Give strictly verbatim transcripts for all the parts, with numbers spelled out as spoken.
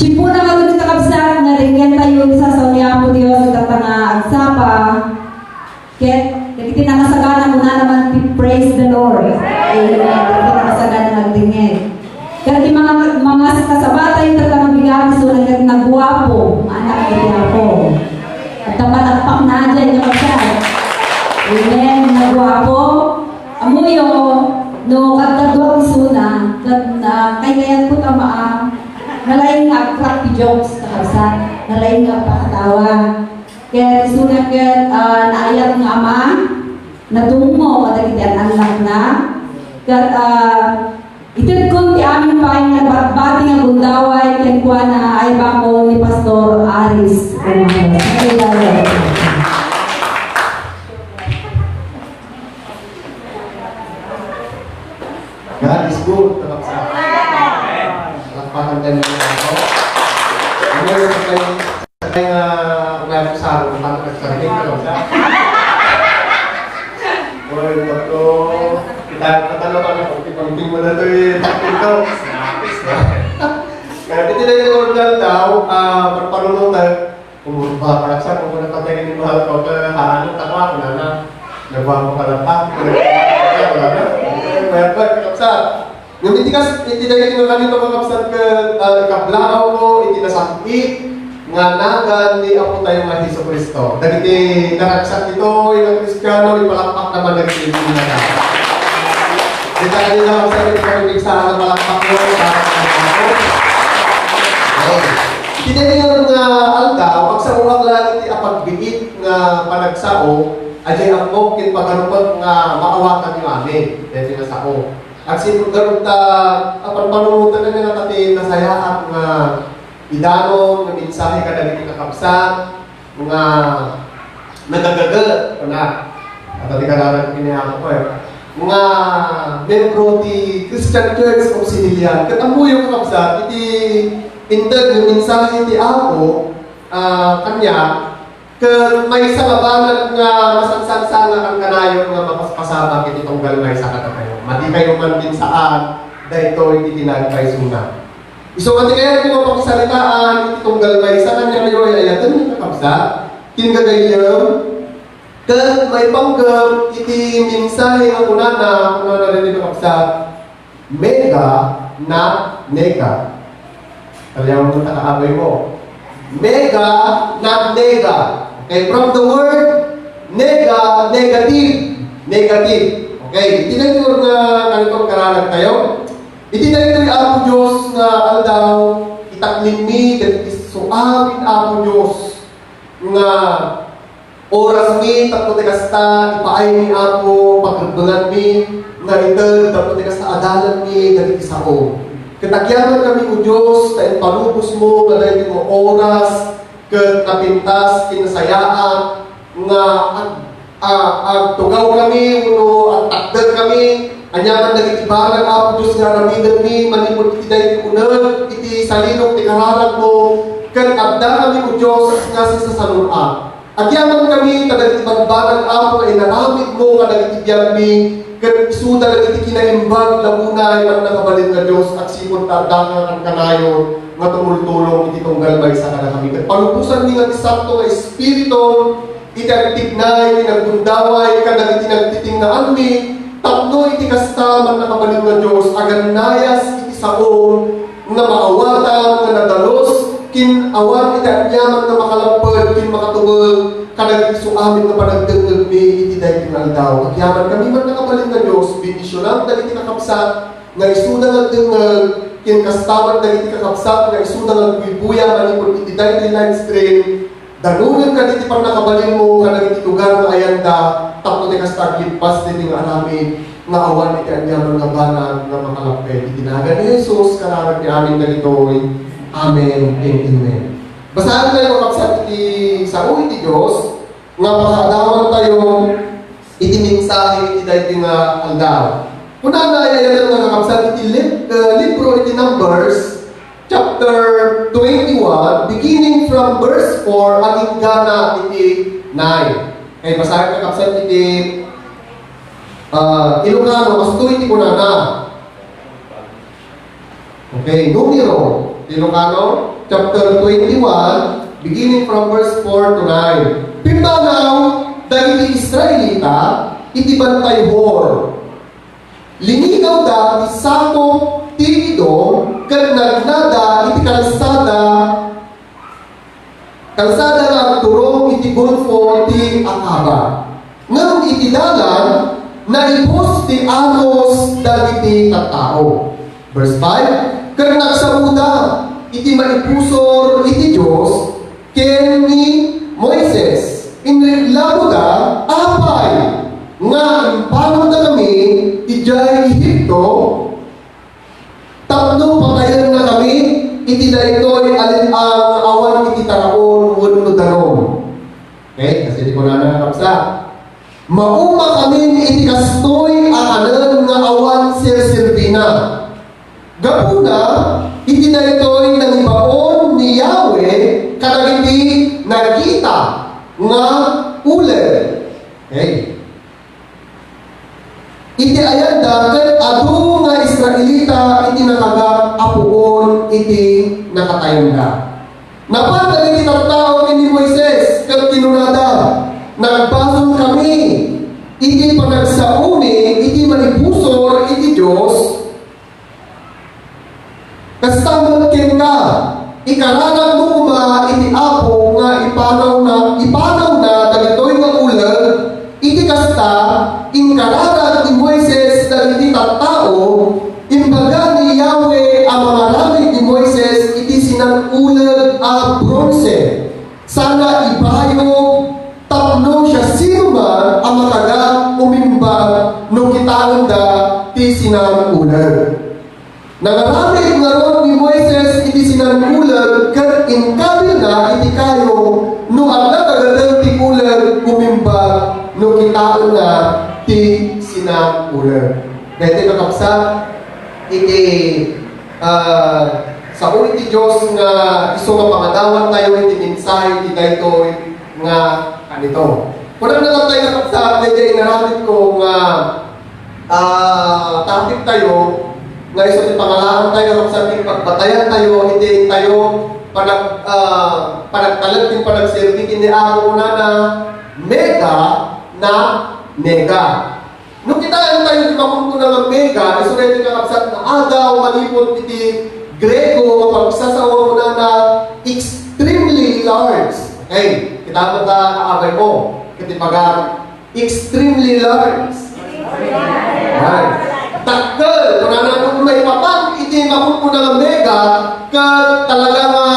Tiempo na nga dagiti kakabsat nga denggen tayo ti sasao ni Apo Dios ita nga agsapa. Ket dagiti nakasagana, kuna naman ti praise the Lord. Amen. Dagiti nakasagana nga agdengngeg. Ket ti mga, mga kasabata, ita nga bigat, isu na ket naguapo nga anak iti Apo. At napalakpakna dyan, kakabsat. Amen. Naguapo. Ammoyo, no kadkaduak isuna, ket na, kaykayatko ta maa, nalaing nga agcrack ti jokes, kakabsat, nalaing nga agpakatawa. Ket isuna ket, ah, naayat nga ama, nadummo kadagiti annakna. Ket, ah, itedkon ti amin pay nga batbati nga gundaway kenkuana, ay bako ni Pastor Aris Romanos. God is good, kakabsat. Palakpakan tayo ng mga tao. Ano yung pagkain? Kaya nga, kung nasa sa akin, paano ka sa akin, kakabsat? Oy, bato. Kita, patalo ka na, pagpipangping mo na to eh. Ito. Kaya, di tayo yung organ daw, ah, pagpanunutan. Kumurba ka sa kung napatay ni mahal ko, ka, ano, tawa, wala na. Nagwa ko pala pa. Wala na. Kaya pa, kakabsat. Ngem iti kas-, iti dagiti nga kanito, kakabsat, ket, ah, ikablaaw ko iti nasap-it nga nagan ni Apo tayo nga Jesu-Cristo. Dagiti naragsak ditoy nga Kristiano, ipalakpak naman dagiti nagan. Dita kanina, kakabsat, iti pagpigsa nga palakpak mo, para sa Apo. Okay. Iti dagiti nga aldaw, agsao lang iti apagbiit nga panagsao, adiay ammok ken pagarumek nga maawatan yo amin. Dagiti nga sao. Agsipud garud ta, apan panunoten nga ta ti nasayaat nga idanon nga mensahe kadagiti kakabsat nga nagagaget, kuna. At ti kararag kini ako ko eh. Nga membro ti Christian Church of Civilian. Ket ammoyo, kakabsat, iti inted nga mensahe ti Apo, ah, kaniak, ket maysa nga banag nga masansansangakan kanayon nga mapaspasabak iti tunggal maysa kadakayo. Madi kayo man ken saan, daytoy iti nagpaysona. Isu nga ti kayatko nga pakisaritaan iti tunggal maysa kaniakayo ay ayaten, kakabsat, ken gagayyem, ket maipanggep iti mensahe nga kunana, kunana daytoy, kakabsat, mega, not nega. Kaliaw mo ta kaabay mo. Mega, not nega. Okay, from the word nega, negative. Negative. Okay, iti daytoy nga kanito kararag tayo. Iti daytoy, Apo Dios, nga aldaw, itaknenmi dagiti suamin, Apo Dios, nga orasmi tapno ti kasta ipaaymi, Apo, pagrebbenganmi nga ited tapno ti kasta adalanmi dagiti sao. Ket agyamankami, O Dios, ta impalubosmo nga daytoy nga oras ket napintas ken nasayaat nga ag-, a-, agtugawkami wenno agtakderkami aniaman dagiti banag, Apo Dios, nga aramidenmi manipud iti daytoy uneg iti salilok ti kararagmo, ket addakami, O Dios, nga sisasanur-at. Agyamankami kadagiti bambanag, Apo, nga inaramidmo kadagiti biagmi, ket isuda dagiti kinaimbag, launay, Mannakabalin nga Dios, agsipud ta addaka kanayon nga tumultulong iti tunggal maysa kadakami. Ket palubosanmi nga ti Santo nga Espiritu iti agtignay, iti naggundaway kadagiti nagtitinnaanmi, tapno iti kasta, Mannakabalin nga Dios, agannayas iti sao nga maawatan nga nadalus ken awan iti aniaman nga makalapped ken makatubeng kadagiti suamin nga panagdengngegmi iti daytoy nga aldaw. Agyamankami, Mannakabalin nga Dios, bendisionam dagiti kakabsat nga isuda nga agdengngeg, ken kasta met dagiti kakabsat nga isuda nga agbuybuya manipud iti daytoy live stream. Danongen kadi ti pannakabalinmo kadagiti lugar nga ayanda, tapno ti kasta aglippas daytoy nga aramid nga awan iti aniaman nga banag nga makalapped. Iti nagan ni Jesus, kararag ti amin dagitoy. Amen and amen. Basaen tayo, kakabsat, iti sao iti Dios nga pakaadawan tayo iti mensahe iti daytoy nga aldaw. Kunana, ay-ayaten nga, kakabsat, iti lib-, eh, libro iti Numbers, chapter twenty-one, beginning from verse four, agingga iti nine. Kay basaen, kakabsat, iti, ah, Ilocano, kastoy ti kunana. Okay, Numero. Ilocano, chapter twenty-one, beginning from verse four to nine. Pimmanaw dagiti Israelita iti Bantay Hor. Linigawda ti sakop ti Edom ket nagnada iti kalsada, kalsada nga agturong iti Golfo ti Aqaba. Ngem iti dalan, naibus ti anos dagiti tattao. Verse five, ket nagsaoda iti maipusor iti Dios ken ni Moises. Inreklamoda, "Apay nga impanawdakami idiay Egipto tapno patayennakami iti daytoy a lin-, a nga awan iti taraon wenno danum?" Okay, kasi di ko na nakakapsa. "Maumakami iti kastoy a kanen nga awan serserbina. Gapuna, iti daytoy nangibaon ni Yahweh kadagiti nagita nga uleg." Okay. Iti ayanda ket adu nga Israelita iti nakagap a puon iti nakatayanda. Napan dagiti tattao ken ni Moises ket kinunada, "Nagbasolkami iti panagsaomi iti maipusor iti Dios." Kasta met kenka, ikararagmo koma iti Apo nga ipanawna, ipanawna dagitoy nga uleg. Iti kasta, inkararag ni Moises dagiti tattao, imbaga ni Yahweh a mangaramid ni Moises iti sinan-uleg a bronse. Sana ibayog tapno siasinoman a makagap umimbag no kitaenda ti sinan-uleg. Nangaramid ngarud ni Moises iti sinan-uleg ket inkabilna iti kayo no adda kagateng ti uleg umimbag no kitaenna ti sinan-uleg. Daytoy, kakabsat, iti, ah, sao iti Dios nga isu nga pangadawantayo iti mensahe iti daytoy nga kanito. Kunana latta, kakabsat, daydiay inaramidko nga, ah, topic tayo, nga isu ti pangalaantayo, kakabsat, ti pagbatayantayo iti intayo panag-, ah, panagtalek ken panagserbi ken ni Apo, kunana, mega na mega. No kitaentayo ti makunkuna nga mega, isu daytoy, kakabsat, nga adaw manipud iti Griego nga pagsasao, kunana, extremely large. Okay, kita met, kaabay ko, ket ibaga, extremely large. Large. Dakkel, kunana, no maipapan iti makunkuna nga mega, ket talaga nga,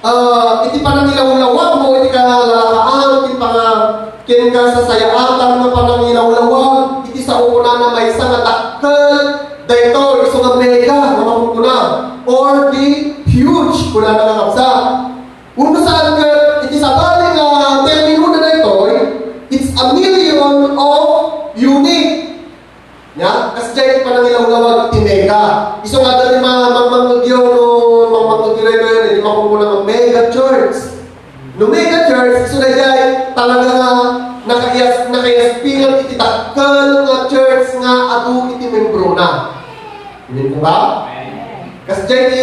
ah, iti panangilawlawag mo, iti kalalakaan, iti panga-, ken kasasayaatan nga panangilawlawag iti sao, kunana, maysa nga dakkel daytoy, isu nga mega nga makunkuna, or the huge, kunana, kakabsat. Wenno saan ket iti sabali nga termino na daytoy, it's a million of unit. Nya, kasdiay ti panangilawlawag iti mega. Isu nga adda ti ma-, mangmangngegyo no mangmangngegyo daytoy, iti makunkuna nga mega church. No mega church, isu daydiay talaga nga nakayas-, nakayaspingan iti dakkel nga church nga adu iti membrona. Amen po ba? Kasdiay ti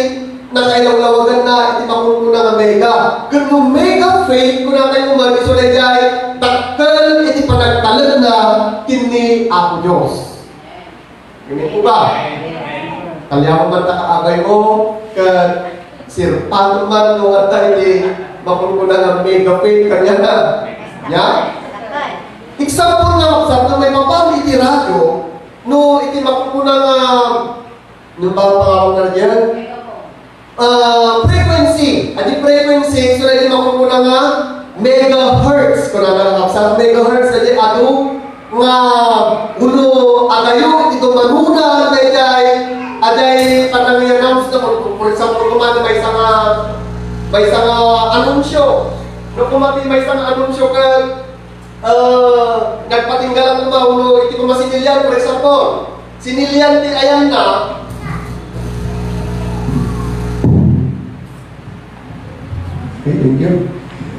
nakailawlawaganna iti makunkuna nga mega. Ket no mega faith, kunatayo man, isu daydiay dakkel iti panagtalekna ken ni Apo Dios. Amen po ba? Kaliaw man ta kaabay mo, ket sirpaton man no adda iti makunkuna nga mega faith kaniana. Nya? Example nga, sa maipapan iti radyo, no iti makunkuna nga, no ba pangalan na diyan? Ah, frequency. Adi frequency, so, iti makunkuna nga megahertz. Kunana, sa megahertz, adi adu nga uno atayo, iti dumanunan, daydiay, aday panangianam, sa, for, for example, kuman, maysa nga, maysa nga anunsyo. No, kuman, maysa nga anunsyo, ket, ah, nagpatinggalan, kuman, uno, iti kuman sinilian, for example, sinilian ti ayanna. Okay, thank you.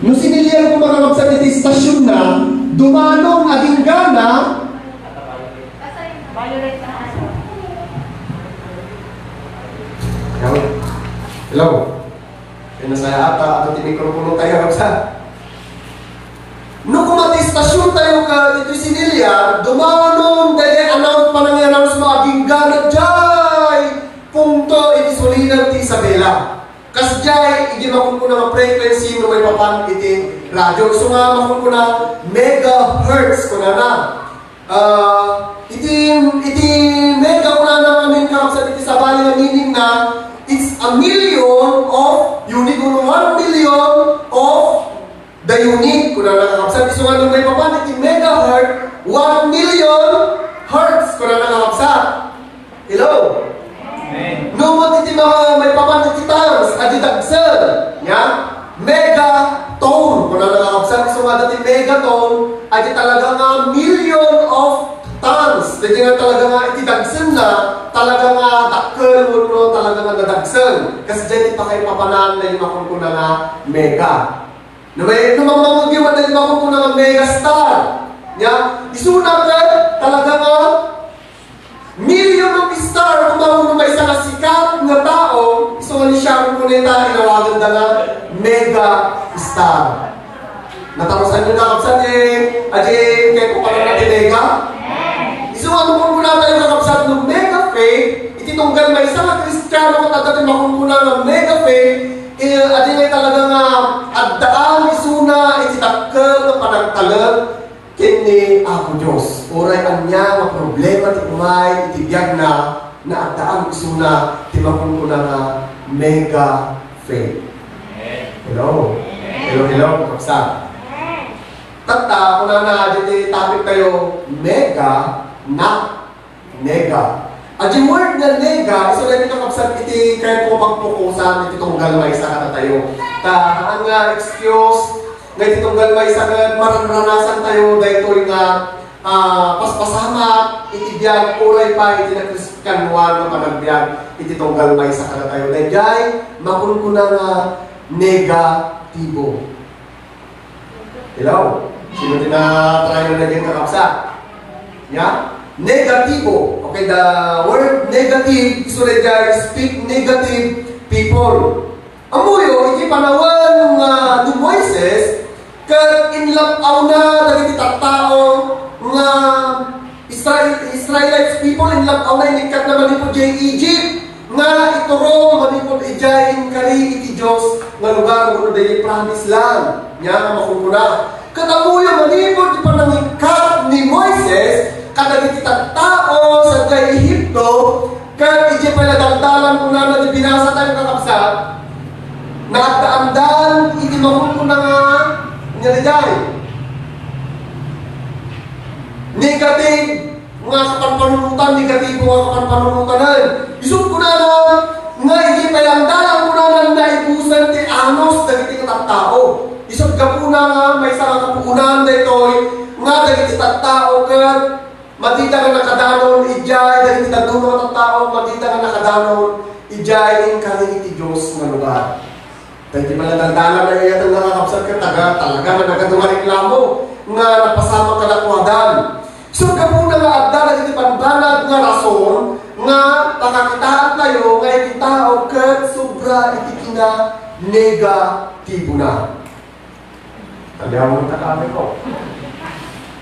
No sinilian ko makakabsat iti istasyon na, dumano nga dinggana. Hello? Kaya nasaya ata, ato ti mikropono tayo, Rabsa. No kuma ti istasyontayo ka ditoy Sinilia, dumanon daydi announce, panangi-announce mo, agingga na jay punto iti sulingag ti Isabela. Kas jay, iti makunkuna nga frequency no maipapan iti radio. So nga makunkuna megahertz, kunana. Ah, iti, iti mega kunana amin, kakabsat, iti sabali nga meaning na, it's a million of unit, or one million of the unit, kunana, kakabsat. Isu nga no maipapan iti megahertz, one million hertz, kunana, kakabsat. Hello? Amen. No, iti mga maipapan iti tons, adi dagsen, ya? Megaton, kunana, kakabsat, isu nga dati megaton, adi talaga nga million of tons. Dati nga talaga nga iti dagsenna, talaga nga dakkel, wenno talaga nga nadagsen. Kasi dati pakaipapanan na yung makunkuna nga mega. No, may, no, mamamagyo man na yung makunkuna nga megastar. Ya? Isuna ka, talaga nga million of star, kung mauno maysa nga sikat nga tao, isu nga ni Sharon Cuneta, inawaganda nga mega star. Natarusan niyo, kakabsat, eh, adi, kaya ko pala na ti mega? Isu nga, kung kunkunatayo, kakabsat, no mega faith, iti tunggal maysa nga Kristiano, ket adda ti makunkuna nga mega faith, eh, adi nga talaga nga addaan isuna iti dakkel nga panagtalek ken ni Apo Dios. Uray ania nga problema ti umay iti biagna, naaddaan isuna ti makunkuna nga mega faith. Hello? Hello, hello, kakabsat. Tatta, kunana, iti topic tayo, mega, not nega. Adi word nga nega, isu daydi, kakabsat, iti kayatko pagpukosan iti tunggal maysa kadatayo. Ta, haan nga excuse, nga iti tunggal maysa ket maranranasantayo daytoy nga, ah, paspasamak iti biag, uray pay iti nakristianoan nga panagbiag iti tunggal maysa kadatayo. Daydiay makunkuna nga negatibo. Hello? Sino ti na-try na naging, kakabsat? Ya? Negatibo. Okay, the word negative, isu daydiay, speak negative people. Ammoyo, iti panawen nga ni Moises, ket inlab-awna dagiti tattao nga Israel, Israelites people, inlab-awna, inikkatna manipud idiay Egypt, nga iturong manipud idiay inkari iti Dios nga lugar, wenno daydi promised land, nia nga makunkuna. Ket ammoyo, manipud ti panangikkat ni Moises kadagiti tattao sadiay Egipto, ket idiay pay nadaldalan, kunana ti binasatayo, kakabsat, naaddaandan iti makunkuna nga, ania daydiay? Negative nga kapanpanunotan, negatibo nga kapanpanunotanan. Isut' kunana nga idiay pay langdalan, kunana, naibusen ti anus dagiti tattao. Isut' gapuna nga maysa nga kapuonan daytoy nga dagiti tattao ket madida nga nakadanon idiay, dagiti dadduma nga tattao, madida nga nakadanon idiay inkari iti Dios nga lugar. Dagiti panagdaldalan nga iyaten nga kakabsat ket taga-, talaga nga nagadu nga reklamo nga napasamak kadakuada. Isu gapuna nga adda dagiti bambanag nga rason nga pakakitaentayo nga iti tao ket sobra iti kinanegatibona. Taliawan ta kami ko.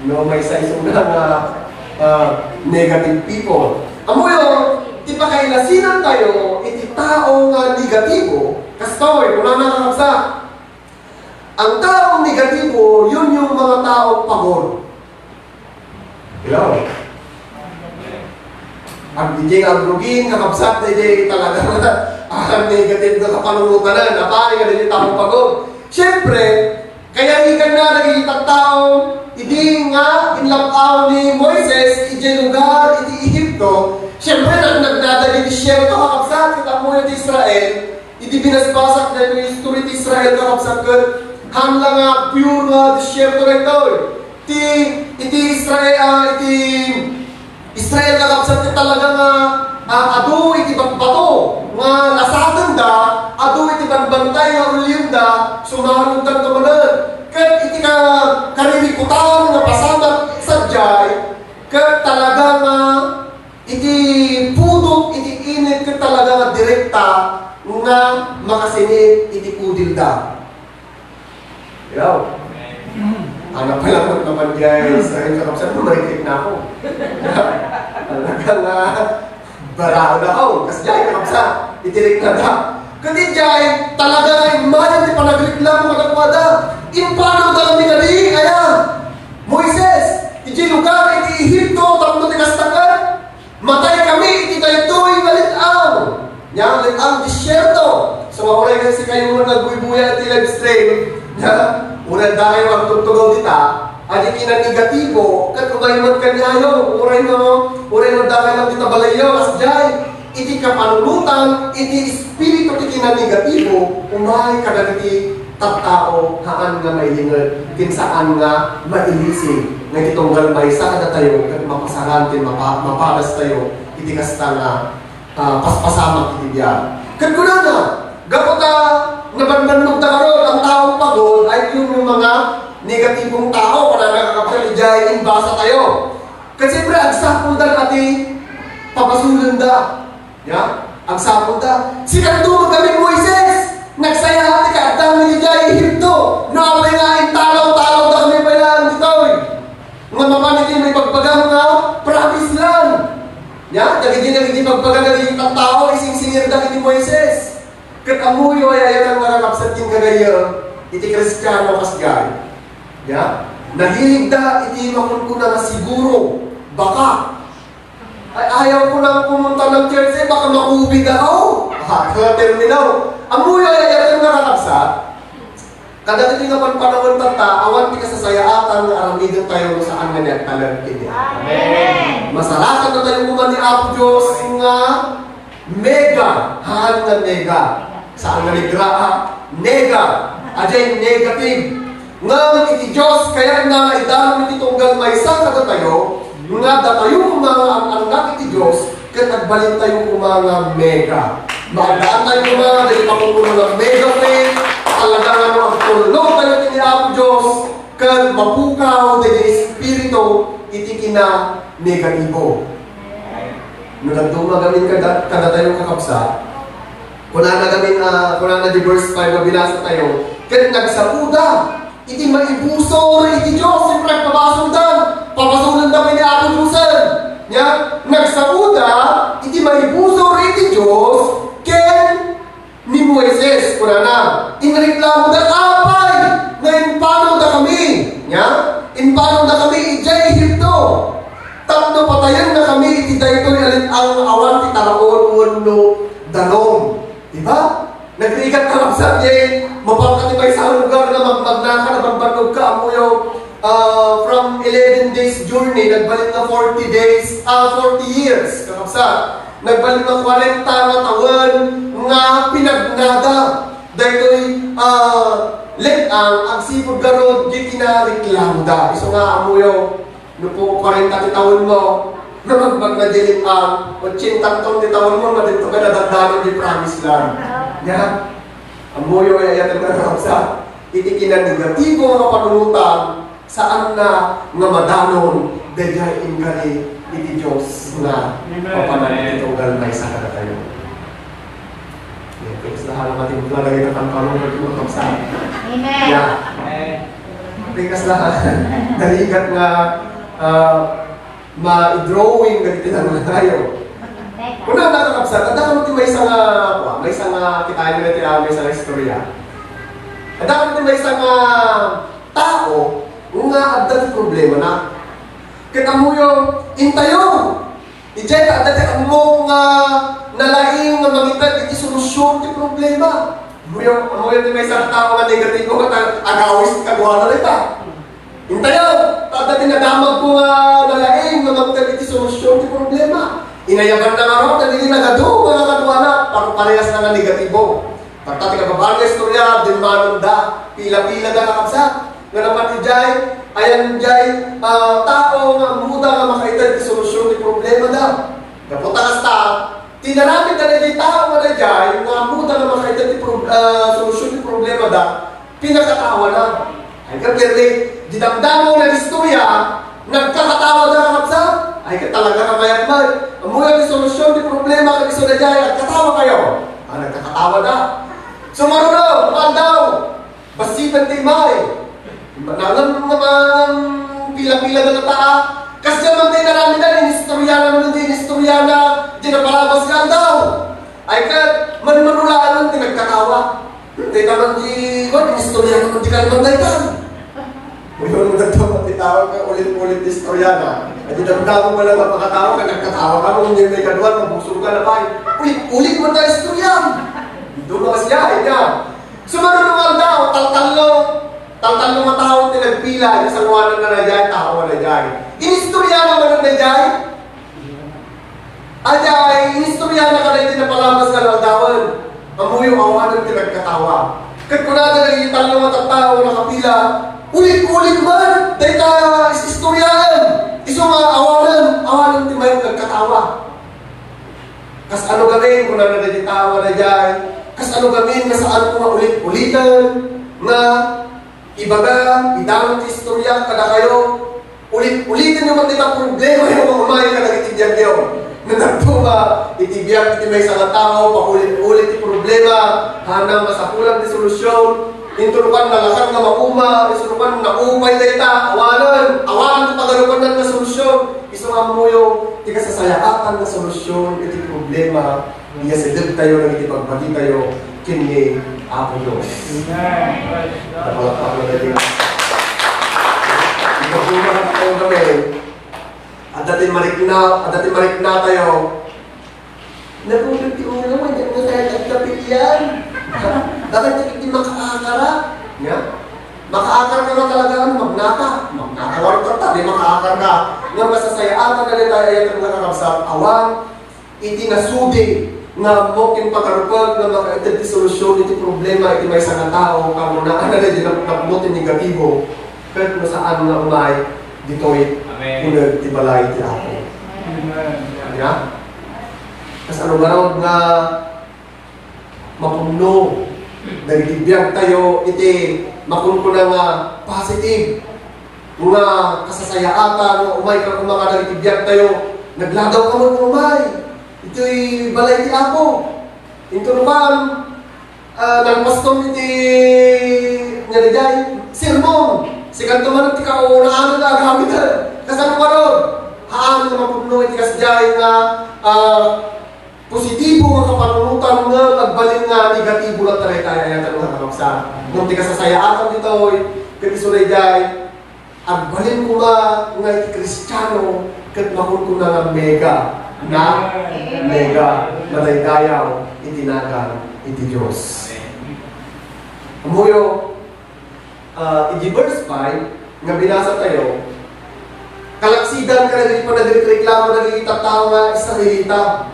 No, maysa isuna nga, ah, negative people. Ammoyo, ti pakailasinantayo iti tao nga negatibo, kastoy, kunana, kakabsat, ang taong negatibo, yun yung mga taong pagod. Hello? Ang di nga agrugin, kakabsat, di talaga nga, ah, negative nga kapanunotanan. Apay nga di tao pagod. Siyempre, kayariganna dagiti tattao, idi nga inlab-aw ni Moises idiay lugar iti Egipto, siyempre, nag-, nagdada iti desierto, kakabsat, ket ammoyo ti Israel, idi binasbasak daytoy history ti Israel, kakabsat, ket haan la nga pure nga desierto daytoy. Ti, iti Israel, ah, iti Israel, kakabsat, ket talaga nga, ah, adu iti batbato nga nasatenda, adu iti banbantay nga ulienda, sumarungdanto manen. Ket iti ka-, karirikutan nga pasamak sadiay, ket talaga nga iti pudot iti init ket talaga nga direkta nga makasinit iti pudilda. Hello? Anak pa lang naman, guys. Ay, kakabsat mo, marikit na ako. Talaga nga, baraon ako. Kasi diay, kakabsat, itirik na da. Kasi diay, talaga nga, imagine ti panagreklamo kadakuada. Impano da kami kadi, aya? Moises, iti lugar, iti Ehipto, tapno ti kastakan. Matay kami iti daytoy nga let-ang. Nia, let-ang, desierto. So, uray nga sikayo nga nagbuybuya iti live stream, nia, uray adda kayo agtugtugaw dita, adi kinanegatibo, ket umay met kaniayo, uray no, uray no adda kayo dita balayyo, kasdiay, iti kapanunotan, iti espiritu ti kinanegatibo, umay kadagiti tattao, haan nga mailinged, ken saan nga mailisig, nga iti tunggal maysa kadatayo, ket mapasaran ken mapa-, mapadastayo iti kasta nga, ah, paspasamak iti biag. Ket kunana, gapu ta nabanbannogda ngarud, ang taong pagod ay yung mga negatibong tao, kunana, kakabsat, idiay imbasa tayo. Ket siyempre, agsapulda nga ti pabasolenda. Ya? Agsapulda. Sika met kami, Moises! Nagsaya ti kaaddami idiay Ehipto. No apay nga intalaw-talawda kami pay laeng ditoy. Nga mapan iti maibagbagam nga promised land. Ya? Dagiti, dagiti ibagbaga dagiti tattao, isingsingirda iti Moises. Ket ammoyo, ay-ayaten nga kakabsat ken gagayyem, iti Kristiano kasdiay. Ya? Nahiligda iti makunkuna nga siguro, baka. Ay, ayaw ko nang pumunta ng church, eh, baka ma-covid ako. Ah, kaya terminaw. Ammoyo, ay-ayaten nga kakabsat. Kadagiti nga panpanawen tatta, awan ti kasasayaatan nga aramiden tayo no saan nga agtalek iti. Amen. Masarakan na tayo koma ni Apo Dios nga mega, haan nga mega. Saan nga negra, ha? Nega. Adiay negative. Ngem iti Dios, kayatna nga idanum iti tunggal maysa kadatayo, nga datayo koma nga an-annak iti Dios, ket agbalintayo koma nga mega. Maaddaantayo koma dagiti makunkuna nga mega faith, talaga nga no agtulnog tayo iti Apo Dios, ket mapukaw dagiti espiritu iti kinanegatibo. No nagduma gamin kada, kadatayo, kakabsat, kunana gamin, ah, kunana di verse five nga binasa tayo, ket nagsaoda iti maibusor iti Dios, siyempre, agpabasolda, pabasolenda ken ni Apo Diosen. Nia, nagsaoda iti maibusor iti Dios ken ni Moises, kunana, inreklamoda, apay nga impanoda kami? Nia, impanoda kami idiay Egipto tapno patayenna kami iti daytoy a let-ang nga awan ti taraon wenno danum. Di ba? Nagrigat ka, kakabsat, eh. Mapan ka ti maysa a lugar nga magmagnaka, nabanbannogka, ammoyo, ah, from eleven days journey, nagbalin nga forty days, ah, forty years, kakabsat. Nagbalin nga kwarenta nga tawen nga pinagnada. Daytoy, ah, let-ang agsipud garud di kinareklamoda. Isu nga, ammoyo, no po kwarenta ti tawenmo, no, magmagna di let-ang, otsenta ton ti tawenmo, madinto ka nadandanon di promised land. Nia, ammoyo, ay-ayaten nga, kakabsat, iti kinanegatibo nga panunotan, saanna nga madanon daydiay inkari iti Dios nga papanan iti tunggal maysa kadatayo. Nia, ket kasla, hala, matimpla dagiti panpanunot mo, kakabsat. Amen. Nia. Amen. Ket kasla, narigat nga, ah, ma-drawing dagiti nangnangayo. Amen. Kunana, kakabsat, adda kano ti maysa nga, kua, maysa nga, kitaenyo daytoy, ah, maysa nga istorya. Adda kano ti maysa nga tao nga adda ti problemana. Ket ammoyo, intayo. Idiay ta adda ti ammok nga nalaing nga mangited iti solusyon ti problema. Ammoyo, ammoyo ti maysa nga tao nga negatibo ket agawis kaduana dayta. Intayo, ta adda ti nadamagko nga nalaing nga mangited iti solusyon ti problema. Inayabanna ngarud dagiti nagadu nga kaduana, par-, parehasna nga negatibo. Tatta ti kababain nga istorya, dimmanonda, pila-pilada, kakabsat. Nga napan idiay, ayan idiay, ah, tao nga ammoda nga makaited ti solusyon ti problemada. Gapu ta kasta, ti inaramidda daydiay tao nga daydiay nga ammoda nga makaited ti prob-, ah, solusyon ti problemada, pinakatawana. Ay, ket di damdamo nga istorya, nagkakatawada, kakabsat. Ay, ket talaga nga mayat man. Ammoyo ti solusyon ti problema, ket isu daydiay, nagkatawa kayo. Ah, nagkakatawada. Sumaruno nga aldaw, bassit ti imay. Manangan nga man pila-pila nga tataa. Kasdiay man ti inaramidna, inistorya na man ti inistorya na, di napalabas nga aldaw. Ay ket, man-, manulanan ti nagkatawa. Dayta man ti, kuan, inistorya na man ti kalman dayta. Uyon mo nagtawag ti tao nga ulit-ulit ti istorya na. Ay, di damdamo mo lang mapakatawa ka, nagkatawa ka, nung yun may kadwa, nabusog ka na ba? Ulit-ulit mo ta istorya. Doon na siya, ay niya. Sumaruno nga aldaw, taltallo. Taltallo nga tao ti nagpila, ay sanguanan na na dyan, tao na dyan. Inistorya na man na dyan. Ania, inistorya na kada iti napalabas nga aldawen. Ammoyo, awanen ti nagkatawa. Ket kunada dagiti tallo nga tattao nga nakapila, ulit-ulit man dayta is-istoryaen. Isu nga awanen, awanen ti mayat nagkatawa. Kas ano gamin, kunana dagiti tao nga daydiay, kas ano gamin nga saan ko nga ulit-uliten nga ibaga, idangog ti istorya kadakayo, ulit-uliten yo man dita problema yo nga umay kadagiti biag yo. Nadagto nga iti biag iti maysa nga tao, paulit-ulit ti problema, hanang masapulan ti solusyon, inton kuan nalakar nga mauma, inton kuan naupay dayta, awanen, awanen ti pagarupanan nga solusyon, isu nga ammoyo, ti kasasayaatan nga solusyon iti problema. Iyasidegtayo dagiti pagbatitayo ken ni Apo Dios. Amen. Praise God. Napalakpak na tayo. Ikaw po, mga tayo kami. Adda ti marikna, adda ti marikna tayo. Nabulog ti ulo mo, hindi mo tayo nagkapit yan. Bakit hindi makaakara? Nga? Makaakar ka nga talaga, magnaka. Magnaka, wala ka, tabi makaakar ka. Nga masasayaatan na rin tayo, ayat ang nakakabsat. Awan, iti nasudi nga ammo ken pagarupak nga makaited ti solusyon iti problema iti maysa nga tao, kamunaan na di napno ti negatibo, ket no saan nga umay ditoy Amen. Uneg ti balay ti Apo. Amen. Ania? Kasano garud nga mapudno dagiti biagtayo iti makunkuna nga positive nga kasasayaatan nga umay ka koma kadagiti biagtayo, nagladaw ka man umay iti balay ti Apo. Inton kuan, ah, nagpastor iti nga daydiay sermon, sikanto man ti kaunaan nga agamiden. Kasano garud? Haan nga mapudno iti kasdiay nga, ah, positibo nga kapanunotan nga agbalin nga negatibo lang tayo tayo ayatan nga kakabsat. Ngem ti kasasayaatan ditoy, ket isu daydiay, agbalin koma nga iti Kristiano, ket makunkuna nga mega, na mega, madaydayaw iti nagan iti Dios. Ammoyo, Ah, iti verse five nga binasa tayo, kalaksidan kadagiti panagreklamo dagiti tattao nga Israelita.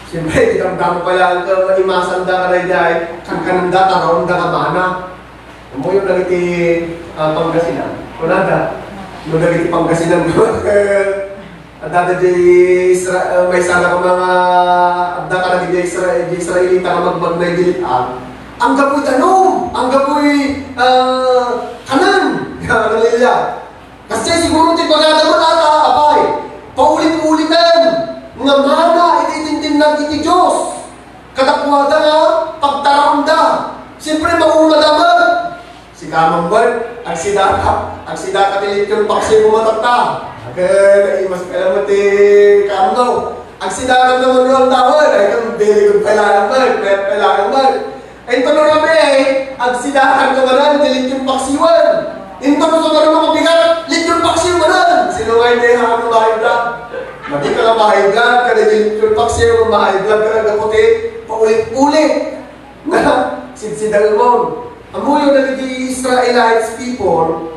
Siyempre, di damdamo pala ang kaimasan da kadaydiay, kankananda, taraon da nga mana. Ammoyo dagiti, ah, Pangasinan. Kunada, no dagiti Pangasinan, Adda dagiti Isra-, eh, maysa nga mga, adda kadagiti Isra-, Israelita nga magmagna iti lit-am. Anggapoy danum, anggapoy, ah, kanen. Hallelujah. Kasdiay siguro ti pagadaman ata, apay, paulit-ulitan nga mana iti itintinnag iti Dios. Kadakuada nga pagtaraonda. Siyempre, maumadaman. Sika, Ma'am Bert, agsidaka, agsidaka ti litron paksiw mo matatta. Agay, naimas ka naman ti kaamno. Agsidaka naman yung tawag. Ay, kung very good pala naman, pwede pala naman. Ay, ito na kami eh, agsidaka naman ang ti litron paksiwan. Ito na sa mga mabigat, litron paksiw naman. Sino nga hindi ha, ano, high blood? Mati ka nga high blood, kada litron paksiw, high blood ka na kaputi, paulit-ulit. Nga, sidsidaemon. Ammoyo dagiti Israelites people,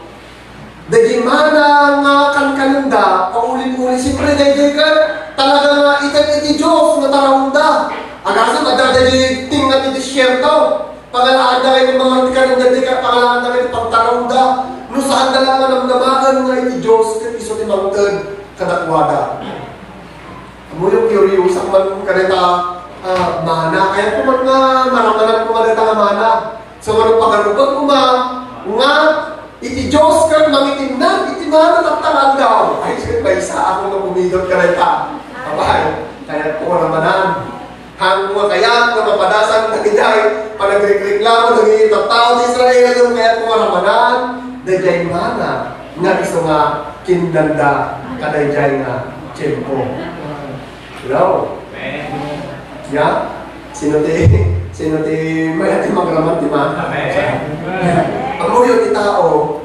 dagiti mana nga kankanenda, paulit-ulit, siyempre, daydiay ket talaga nga ited iti Dios nga taraonda. Agasem, adda dagiti tengnga ti desierto. Pangalaanda kayo mga kanenda, di ka pangalaanda kayo pagtaraonda. No saan na lang nga namnamaen nga iti Dios, ket isu ti mangted kadakuada. Ammoyo, curious ak man kadayta, ah, mana. Kayat ko man nga maramanan ko kadayta nga mana. So, ano, pagarupak ko ma, nga iti Dios ket mangitinnag iti mana tatta nga aldaw. Ay, ket maysa ako nga pumidot kadayta. Abay, kayat ko maramanan. Haanko nga kayat nga mapadasan dagiti panagrikreklamo dagiti tattao ti Israel, ngem kayatko nga ramanan daydiay mana nga isu nga kinanda kadaydiay nga tiempo. Hello? Amen. Ya? Sino ti, sino ti mayat ti magraman ti mana? Amen. Ammoyo ti tao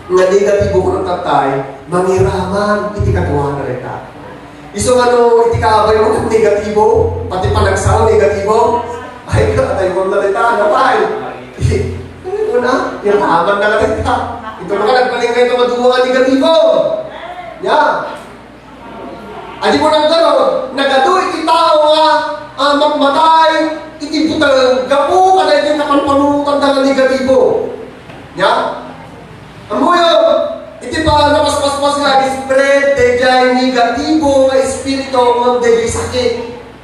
nga negatibo ken tattay, mangiraman iti kaduana dayta. Isu nga no iti kaabay mo negatibo, pati panagsao negatibo, ay, katay mo na dayta, ano pa, ay? Una, iraman na dayta. Ito na ka, nagpalinggay ito, madua nga negatibo. Ya. Adi mo nagdaro, nagadu iti tao nga, ah, magmatay iti buteng, gapu kadaydi kapanpanunotanda nga negatibo. Ya? Ammoyo, iti pa napaspas nga ag-spread daydiay negatibo nga espiritu ngem daydiay sakit.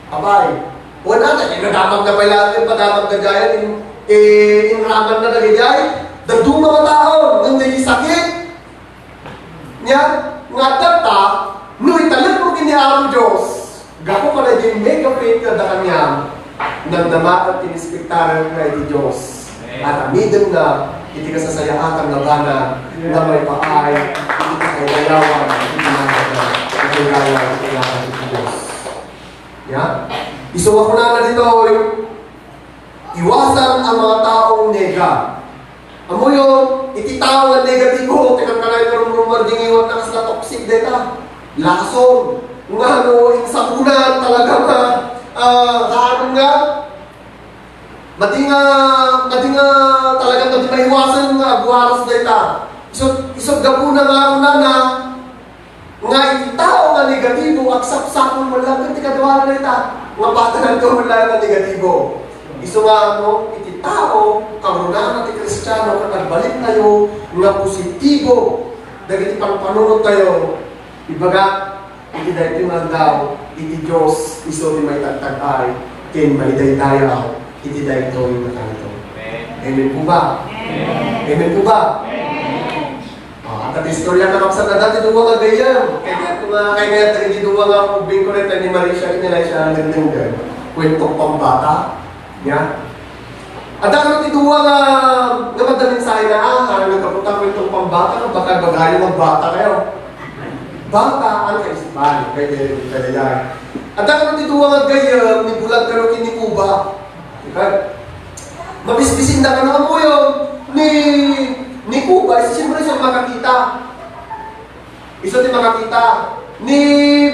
Abay, wala na, inadamag na pay laeng, padamag na daydiay, in, eh, inraman na daydiay, dadduma nga tao, ngem daydiay sakit. Nia, nga adda ta, no italek mo ken ni Apo Dios, gapu kadaydiay mega faith nga adda kaniam, nagdamaag ti inspektaran nga iti Dios. Amen. Aramidenda iti kasasayaatan nga banag nga maipaay iti pakaidayawan iti banag nga pakaidayawan iti ngaran ti Dios. Ya? Isu nga kunana ditoy, iwasan ang mga taong nega. Ammoyo, iti tao nga negatibo, ti kankanayon nga rumrumar, di ngiwatna kasla toxic dayta. Lason. Nga no, insapunan talaga nga, ah, haan nga, madi nga, madi nga talaga madi maiwasan nga agwaras dayta. Isu, isu gapuna nga kunana, nga iti tao nga negatibo, agsapsapul man lang iti kaduana dayta, nga padanan ka man lang nga negatibo. Isu nga no, iti tao, kangrunaan ti Kristiano, ket agbalintayo nga positibo dagiti panpanunottayo. Ibaga, iti daytoy nga aldaw, iti Dios isu ti maitagtag-ay ken maidaydayaw iti daytoy nga kanito. Amen. Amen po ba? Amen. Amen po ba? Amen. Ah, adda ti istorya nga kakabsat, adda ti dua nga gayyem. Kayat ko nga, kayat dagiti dua nga ubbing ko dayta ni Marisha ken ni Laisha nga nagdenggen. Kuentong pambata. Ya. Adda kano ti dua nga, nga madda mensahena, ah, nga nagkaputa kuentong pambata, nga baka bagayo nga bata kayo. Bata ang kaisipan, kay, kay, kay, kay. Adda kano ti dua nga gayyem, ni Bulag kano ken ni Kuba. Okay? Mabisbisinda kano, ammoyo, ni, ni Kuba, is siyempre, siya makakita. Isu ti makakita. Ni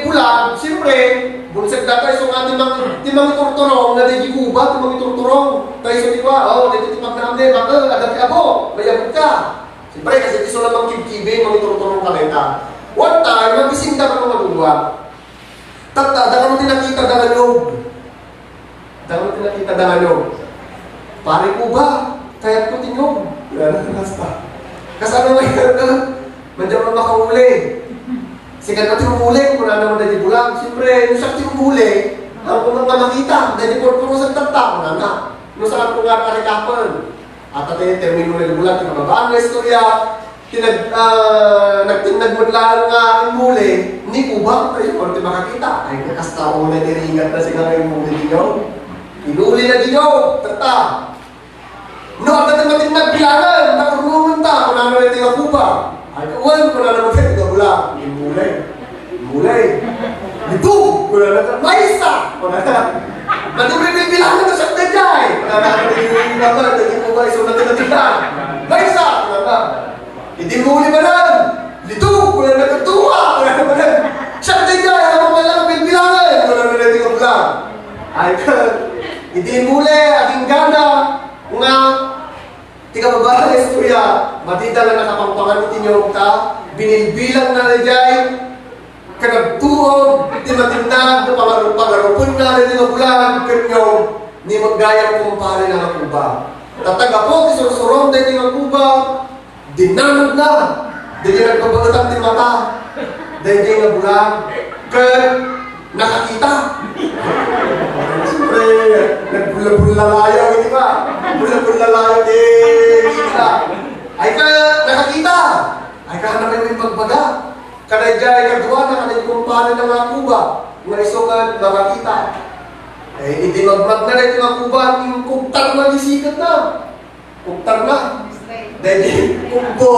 Bulag, siyempre, bunseg data isu nga ti mang-, ti mangiturturong, nga di Kuba, ti mangiturturong. Ta isu ti kua, oh, dito ti pagnaamne, baka, adda ti abo, may abot ka. Siyempre, kasi isu lang mangkibkibing, mangiturturong ka dayta. One time, mabisinda kano nga dua. Tatta, adda kano ti nakita da nga niyog. Adda kano ti nakita da nga niyog. Pare Kuba, kayatko ti niyog. Yan, basta. Kasano nga yan, ah? Madi man makauli. Sika ti umuli, kunana man daydi Bulag. Siyempre, no siak ti umuli, ang unang nga makita, daydi purpurusan tatta, kunana. No saan ko nga karikapan. At ati, termino na di Bulag, ti kababaan nga istorya, Ti nag-, ah, nagtinnag met laeng nga immuli, ni Kuba, ay, ano ti makakita? Ay, kasta unay ti rigat na sika nga immuli diyo. Inuli na diyo, tatta. No, adda ti matinnag bilangen, nakurnongen ta, kunana ti nga Kuba. Ay, kawan, kunana ti nga Bulag. Immuli. Immuli. Ito, kunana, maysa, kunana. Madi ti bilbilangen, siak daydiay. Kunana, kunana, kunana, kunana, maysa, kunana. Idi immuli manen, dito, kunana, dua, kunana manen. Siak daydiay, ano mo kailangan bilbilangen? Kunana, kunana, kunana. Ay, idi immuli, agingga na, nga, ti kababaan nga istorya, madi da nga nakapangpangan iti niyog ta, binilbilang na daydiay, kadagtoen ti matinnag, no pangaru-, pangarupenna daytoy nga Bulag ken niyog, ni gayam kumpare na nga Kuba. Tatta gapu ti sursurom daytoy nga Kuba, dinanogna, daytoy nagbabaetan ti mata, daytoy nga Bulag, ket nakakita. Siyempre, nagbulla-bullalayaw, di ba? Bulla-bullalayaw, eh, kita. Ay ka, nakakita. Ay ka, ano kayo yung pagbaga? Kadaydiay kaduana, kadaydiay kumpare na nga Kuba, nga isu nga makakita. Eh, idi magmagna daytoy nga kuban, inkugtarna ti siketna. Kugtarna. Daydi kubbo,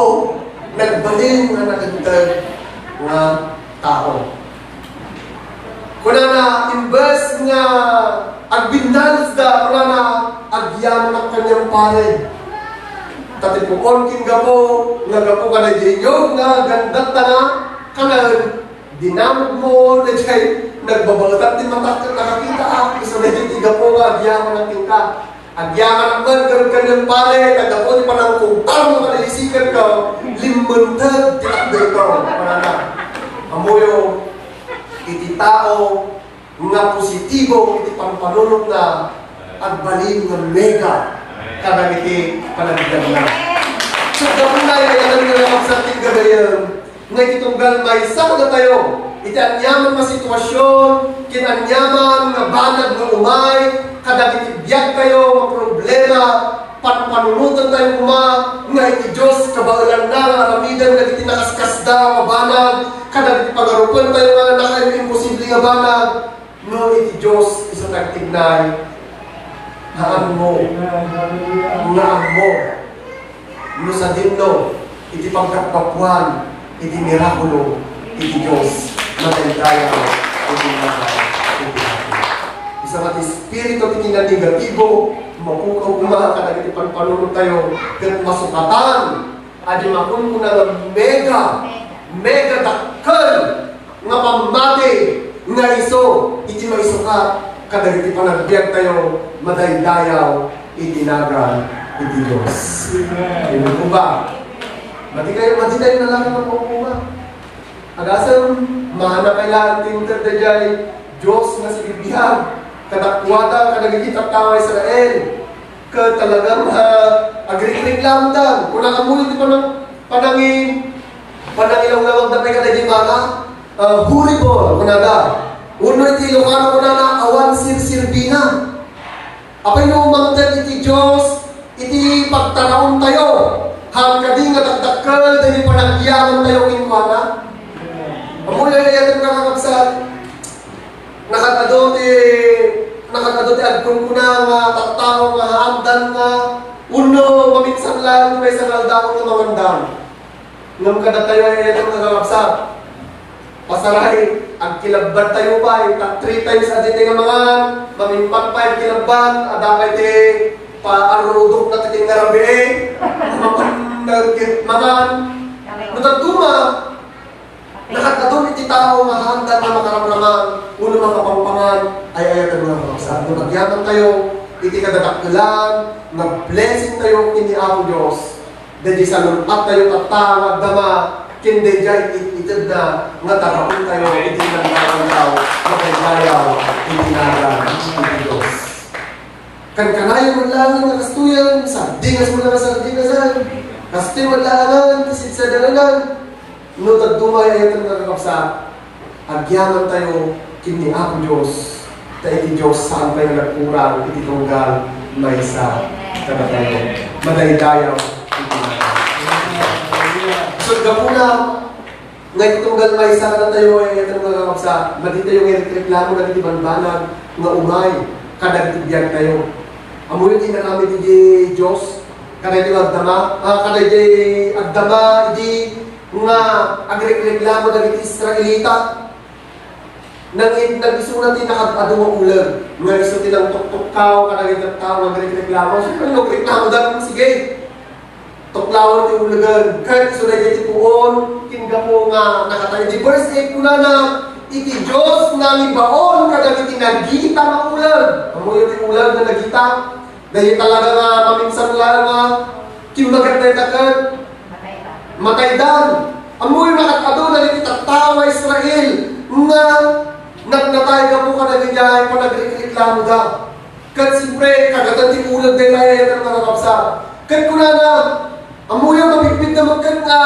nagbalin nga nakagtag nga tao. Kunana, imbes nga agbinnalesda, kunana, agyamanak kaniam pare. Ta ti puon ken gapu, nga gapu kadaydiay niyog nga gandatta nga kanaen, dinamagmo, daydiay nagbabaetan ti matak ket nakakitaak, isu daydiay ti gapu nga agyamanak kenka. Agyamanak met ngarud kaniam pare, ta gapu ti panangkugtarmo kadaydiay siketko, limmenteg ti takderko. Kunana, ammoyo, iti tao nga positibo iti pampanunotna, agbalin nga mega kadagiti panagbiagna. Ket gapuna, ay-ayaten nga nakabsat ti gagayyem, nga iti tunggal maysa kadatayo iti aniaman nga sitwasyon ken aniaman nga banag nga umay kadagiti biagtayo nga problema, panpanunotentayo koma nga iti Dios kabaelanna nga aramiden dagiti nakaskasdaaw a banag kadagiti pangarupentayo nga nakaimposible nga banag. No iti Dios isu ti agtignay, nga ammo, nga ammo no sadino iti pagkapkapuan iti mirakulo iti Dios, madaydayaw iti nagan iti Apo. Isu nga ti espiritu ti kinanegatibo, mapukaw koma kadagiti panpanunot tayo, ket masukatan a di makunkuna nga mega, mega dakkel nga pammati nga isu iti maisukat kadagiti panagbiag tayo, madaydayaw iti nagan iti Dios. Amen. Amen po ba? Madi kayo, madi tayo na lang ang pagkukuha. Agasem, mahanap kailangan ti inter daydiay Dios nga sibibiag kadakuada, kadagiti tattao Israel. Ket talagang, ah, agrikreklamoda. Kuna, ammoyo ti panang-, panangi-, panangilawlawagda pay kadagiti mana, ah, horrible, kunada. Wenno iti Ilocano, kunana, awan sirsirbina. Apay no mangted iti Dios iti pagtaraontayo, haan kadi nga dakdakkel daydi panagyamantayo kenkuana? Ammoyo, ay-ayaten nga kakabsat, nakad-adu ti, nakad-adu ti agkunkuna nga tattao nga haandan nga wenno maminsan laeng ti maysa nga aldaw nga mangandan. Ngem kadatayo, ay-ayaten nga kakabsat, pasaray, agkilabbantayo pay, ta three times a day tayo nga mangan, mamingpang pay agkilabban, adda pay ti paarrudokna ti ngarabii. Mangan. No dadduma, nakad-adu iti tao nga haandan nga makaramraman wenno makapangpangan, ay-ayaten nga kakabsat. No agyamantayo iti kadadakkelan nga blessing tayo ken ni Apo Dios, daydi salun-attayo tatta nga agdama ken daydiay it-itedna nga taraontayo iti nangawangdaw nga pagdayaw iti nagan iti Dios. Kankanayon met laengen nga kastoyen, sardingas met laeng nga sardinasen, kastoy met laengen ti sidsadanenan. No dadduma, ay-ayaten nga kakabsat, agyamantayo ken ni Apo Dios, ta iti Dios saan pay nga nagkurang iti tunggal maysa kadatayo. Madaydayaw iti nagan. Ket gapuna nga iti tunggal maysa kadatayo, ay-ayaten nga kakabsat, maditayo nga ireklamo dagiti bambanag nga umay kadagiti biagtayo. Ammoyo ti inaramid iti Dios kadagiti agdama, ah, kadagiti agdama idi nga agrekreklamo dagiti Israelita. Nang-, nag-isuna ti nakad-adu nga uleg nga isu ti nangtuktukkaw kadagiti tattao nga agrekreklamo. So, no agreklamoda, sige, tuklawen ti ulegen. Ket isu daydiay ti puon ken gapu nga nakatayo. Iti verse eight, kunana, "Iti Dios nangibaon kadagiti nagita nga uleg." Ammoyo ti uleg nga nagita? Daydi talaga nga maminsan laeng nga kimmaget dayta ket mataydan. Ammoyo, nakad-adu dagiti tattao nga Israel nga nagnatay gapu kadagiti panagrekreklamoda. Ket siempre, kagatan ti uleg dayta, ay-ayaten nga kakabsat. Ket kunana, ammoyo, mabitbitda met ket nga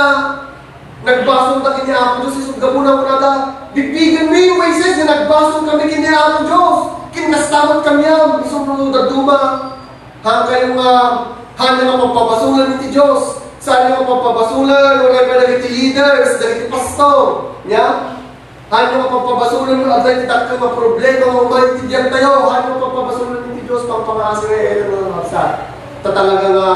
nagbasol ta ken ni Apo Dios, isu gapuna kunada, "Bigbigenmi, Moises, nga nagbasol kami ken ni Apo Dios, ken kasta met kaniam." Isu no dadduma, haankayo nga, haan nga pagpabasolen iti Dios. Saan nga pagpabasolen, uray pay dagiti leaders, dagiti pastor. Nia? Haanyo nga pagpabasolen no adda iti dakkel nga problema nga umay iti biagtayo. Haanyo nga pagpabasolen iti Dios, pangpangaasi nga iti nga kabsat. Ta talaga nga,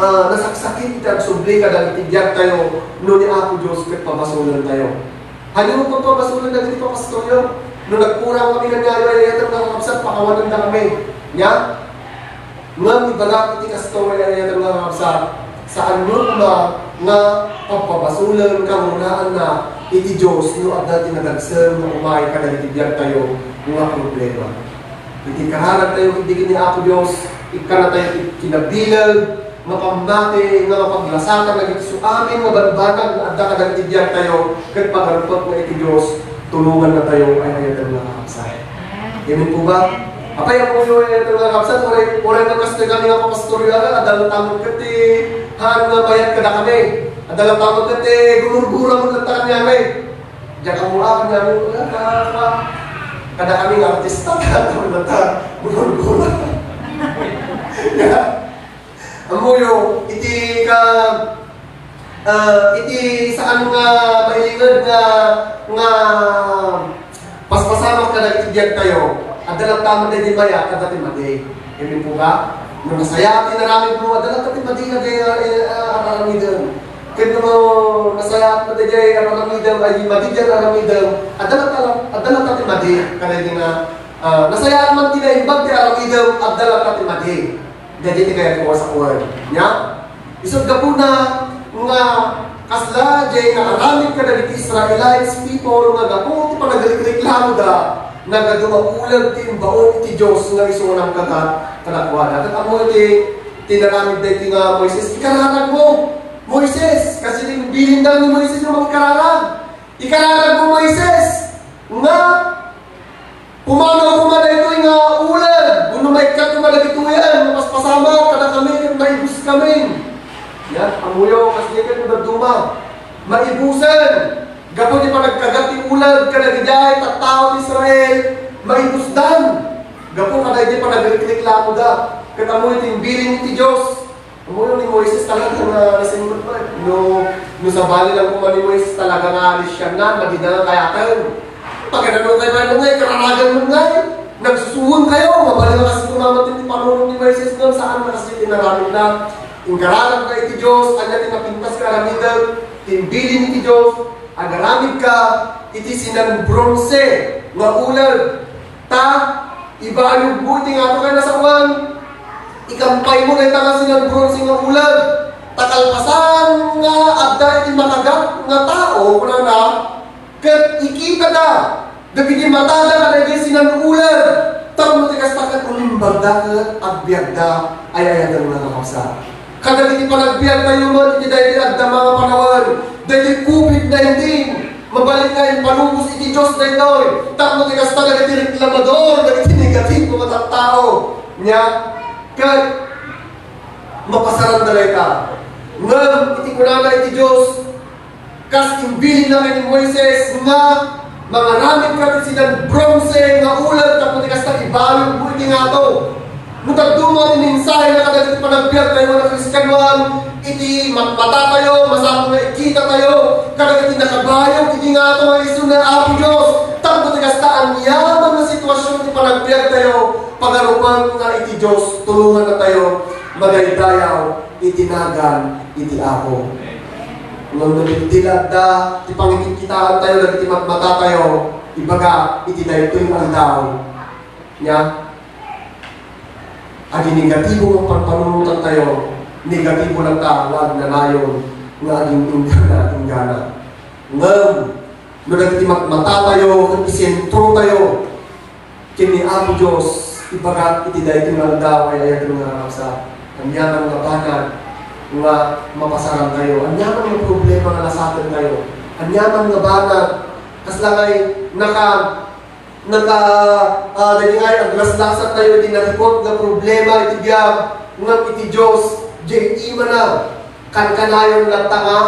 ah, nasaksakit iti agsubli kadagiti biagtayo no ni Apo Dios ket pabasolentayo. Haanyo nga pagpabasolen dagiti papastoryo. No nagkurang kami kaniayo, ay ayaten nga kabsat, pakawanenda kami. Nya? Ngem ibagak iti kastoy, ay ayaten nga kabsat, saanyo koma nga pagpabasolen kangrunaan na iti Dios no adda ti nadagsen nga umay kadagiti biagtayo nga problema. Iti kararagtayo iti ni Apo Dios, ikkanatayo ti kinabileg nga pammati nga mapaglasatan dagiti su amin nga banbanag nga adda kadagiti biagtayo ket pagarupek nga iti Dios, tulongannatayo ay ayaten nga kakabsat. Amen po ba? Apay, ammoyo ay ayaten nga kakabsat, uray, uray nga kastoy kami nga papastoryo, adda latta met ket ti haan nga bayad kadakami. Adda latta met ket ti gumurgura met latta kaniami. Diak ammoan kaniami, ah, ka-, ka-, kadakami nga artista, adda latta gumurgura. Ammoyo, iti ka, ah, iti saan nga mailinged nga, nga paspasamak kadagiti biagtayo, adda latta met daydi mayat, adda ti madi. Amen po ba? No nasayaat ti inaramidmo, adda latta ti madi nga, ah, ah, aramidem. Ket no nasayaat met daydi aramidem, ay madi ti aramidem, adda latta, adda latta ti madi. Kadagiti nga, ah, nasayaat man ti naimbag ti aramidem, adda latta ti madi. Dagiti kayatko a sawen. Nya? Isut' gapuna nga kasla diay naaramid kadagiti Israelites people nga gapu ti panagrekreklamoda, nagadu a uleg ti imbaon iti Dios nga isu a nangkagat kadakuada. Ket ammo iti tinaramid daytoy nga Moises, "Ikararagmo, Moises!" Kasi imbilinda ni Moises nga mangikararag. "Ikararagmo, Moises, nga pumanaw koma daytoy nga uleg, wenno maikkat koma dagitoy nga paspasamak kadakami ket maibuskami." Nya, ammoyo, kasdiay ket dadduma. Maibusen. Gapu ti panagkagat ti uleg kadagiti tattao ti Israel, maibusdan. Gapu kadagiti panagrekreklamoda. Ket ammoyo ti imbilin ti Dios. Ammoyo ni Moises talaga nga nasimrek man. No, no sabali lang koma ni Moises talaga nga nasianna, madi na nga kayaten. Pagkadano kayo nga, kararagan mo nga, nagsusuwon kayo, mabalin nga kasi kumamat ti panunot ni Moises nga saan na kasi tinaramid na. Inkararag na iti Dios, anya ti napintas nga aramiden, ti imbilin iti Dios, agaramid ka iti sinan bronse nga uleg. Ta, ibayogmo iti ngato ken nasaoan. Ikampaymo dayta nga sinan bronse nga uleg. Ta kalpasan nga adda iti makagat nga tao, kunana, ket ikitada dagiti matada kadagiti sinan uleg. Tapno ti kasta ket umimbagda ket agbiagda, ay-ayaten nga kakabsat. Kadagiti panagbiagtayo met iti daytoy a dama nga panawen, daytoy covid nineteen, mabalin nga impalubos iti Dios daytoy, tapno ti kasta dagiti reklamador, dagiti negatibo nga tattao. Nya, ket mapasaranda dayta. Ngem iti kunana iti Dios, kas imbilinna ken ni Moises nga mangaramidka ti sinan bronse nga uleg tapno ti kasta ibayogmo iti ngato. No dadduma ti mensahena kadagiti panagbiagtayo a Kristianoan, iti matmatatayo, masapul nga ikitatayo kadagiti nakabayog iti ngato nga isu ni Apo Dios. Tapno ti kasta, aniaman nga sitwasyon ti panagbiagtayo, pagarupen nga iti Dios, tulongannatayo madaydayaw iti nagan iti Apo. Ngem no bigbigda ti pangikitkitaantayo dagiti matmatatayo, ibaga iti daytoy nga aldaw, nya, adi negatibo nga panpanunotantayo, negatibo lang ta nga agnanayon nga aging inggana-inggana. Ngem no dagiti matmatatayo ket isentrotayo ken ni Apo Dios, ibagak iti daytoy nga aldaw, ay-ayaten nga kakabsat, aniaman nga banag nga mapasarantayo, aniaman nga problema nga nasakentayo, aniaman nga banag, kasla ngay naka-, naka-, ah, dagingay aglaslasantayo iti narikot nga problema iti biag, ngem iti Dios, diay imana, kankanayon latta nga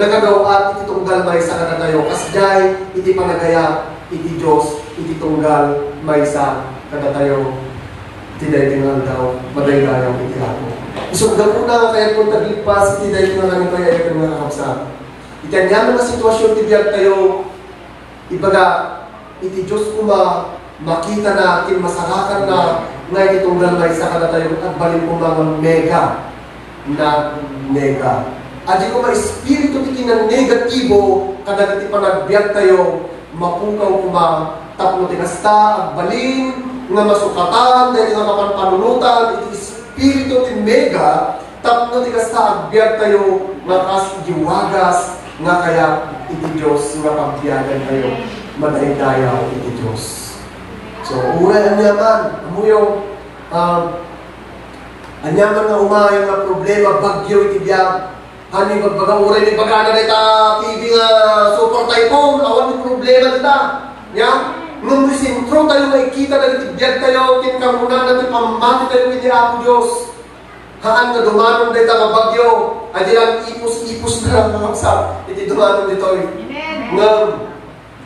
nakagaw-at iti tunggal maysa kadatayo, kasdiay iti panagayat iti Dios iti tunggal maysa kadatayo iti daytoy nga aldaw, madaydayaw iti Apo. Isut' gapuna nga kayatko nga aglepas iti daytoy nga kankanayon nga kakabsat. Iti aniaman nga sitwasyon ti biagtayo, ibaga, iti Dios koma, makitana ken masarakanna nga iti tunggal maysa kadatayo, agbalin koma nga mega, nagmega. Adi koma espiritu ti kinanegatibo kadagiti panagbiagtayo, mapukaw koma tapno ti kasta, agbalin nga masukatan daytoy nga kapanpanunotan iti espiritu ti mega, tapno ti kasta, agbiagtayo nga kas iti wagas nga kayat iti Dios nga pagbiagantayo. Madaydayaw iti Dios. So, uray aniaman, ammoyo, um, aniaman nga umay nga problema, bagyo iti biag, ania ibagbaga, uray ni bagana dayta T V nga super typhoon, awan ti problema dita. Nya, ngem no sentro tayo nga ikita dagiti biagtayo, ken kangrunana ti pammatitayo iti Apo Dios. Haan nga dumanon dayta nga bagyo, adi lang ipus-ipus na lang, mga kapsat, iti dumanon ditoy. Amen. Ngem,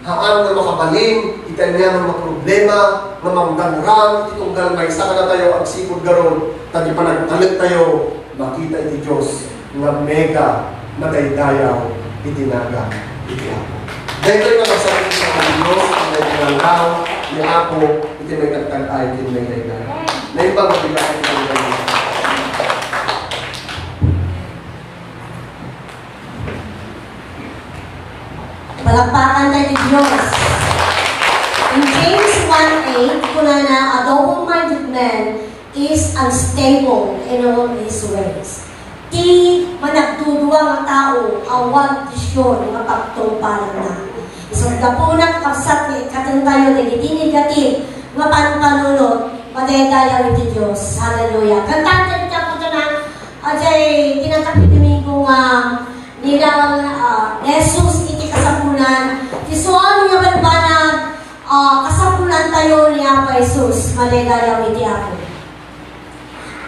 haan nga makabalin iti aniaman nga problema nga mangdangrang iti tunggal maysa kadatayo agsipud garud, ta ti panagtalektayo makita iti Dios nga mega, madaydayaw iti nagan iti Apo. Daytoy nga magsarita ti Dios, ang nagdinangaw ni Apo iti maikatag-ay ken maidaydayaw. Naimbag nga bilang iti Dios. Palakpakan tayo ti Dios. In James one eight, kunana, "A double-minded man is unstable in all his ways." Ti managdudua nga tao, awan ti sure nga pagtungpalanna. Isu ti gapuna, kakabsat, nga ikkaten tayo dagiti negative nga panpanunot, madaydayaw iti Dios. Hallelujah. Kantaen ti Apo, ta na, ajay tinatap ti Domingo nga Ni Lawan, ah, ni Jesus iti kasapulan. Ti suan nga banbanag, ah, kasapulan tayo ni Apo Jesus. Madaydayaw iti Apo.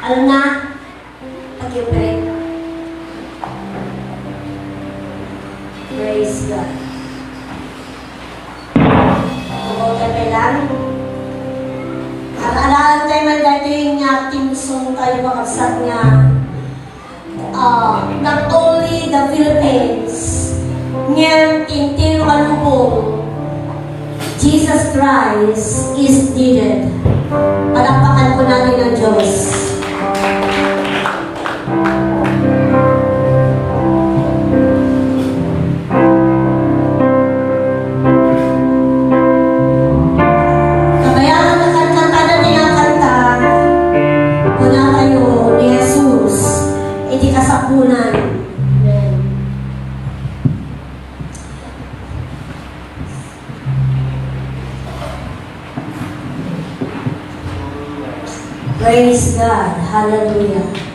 Alna, pag-pray. Praise God. Tumaw tayo lang. Alaen tayo man daytoy nga theme song tayo, kakabsat, nga Uh, not only the Philippines, ngem ti entero a lubong, Jesus Christ is needed. Palakpakan po natin ang Diyos. Kabayaan nga kanta, kada tinakanta, kuna kayo ni Jesus, iti kasapulan. Amen. Praise God. Hallelujah.